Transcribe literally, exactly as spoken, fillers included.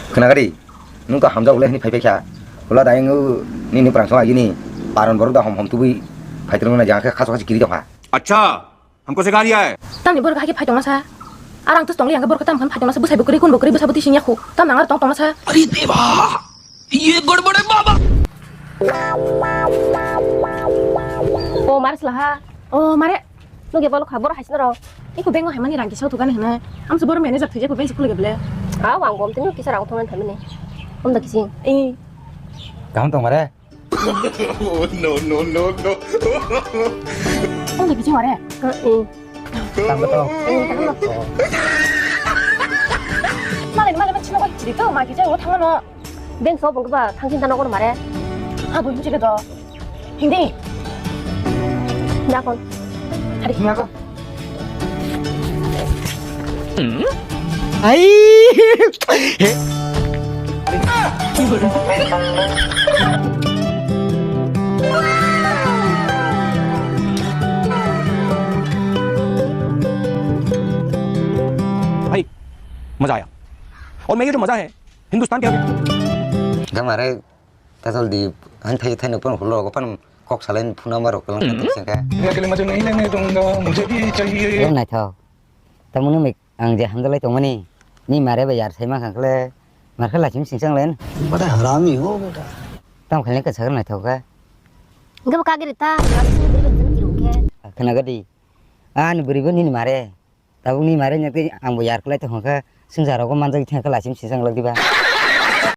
Khwnagadi, nwng to hamjak le hwnwi phai phai kha. Hula da nwng nini phrang song agini paron borok da hom hom tubui phai tongna jang khe khaso khasi kiri tongkha. अच्छा, हमको सिखा रिया है। Tamni borok hai khe phai tongna sa. Arang tus tongli ang borok tam khan phai tongna sa, bwsai bo kwrwi kun bo kwrwi bwsa bo tising yakhu. Tam nang ar tong tongna sa. अरे देवा, ये गड़बड़ है बाबा। O mare sla ha. O mare. Nugi bolo kha boro haisna ro. Iko bengo haimani rang kisa thukani hwnwi. Amsu boro manager thuje ko bensi khulge ble. A wang gom tini kisa rang thongna thamini. Om da kisi. E. Kaham tong mare. No, no, no, no. Om da kisi mare. E. Tang betul. E, kaham. Malai malai ma chino ko chiri to ma kisa ngo thangno. Beng so bung ba thang chinta nokor mare. Ha bung chiri to. Hindi. Dakon. Hari. Ini aku. Hai. भाई, मजा आया। और मैं ये जो मजा है, हिंदुस्तान के Gamare. Tajol di, han thai thai no pon hulo ko pan kok salain phuna maro ko lang thai sengka. ये अकेले मजे नहीं लेने दूंगा, मुझे भी चाहिए। Naithok. Tamoni mik ang je hamdalai tongmani. Ni mare ba yar sai ma khang khle. Mar khala chim sing sang len. बड़ा हरामी हो बेटा। Tam khle ka sagar naithok ka. Gabo kagiri ta. Khna gadi. Ani buri bo nini mare. Tabuk ni mare nyakti ang bo yar khlai tongkha, swngchar rogo manjak thangkha, lasim sisang lak diba.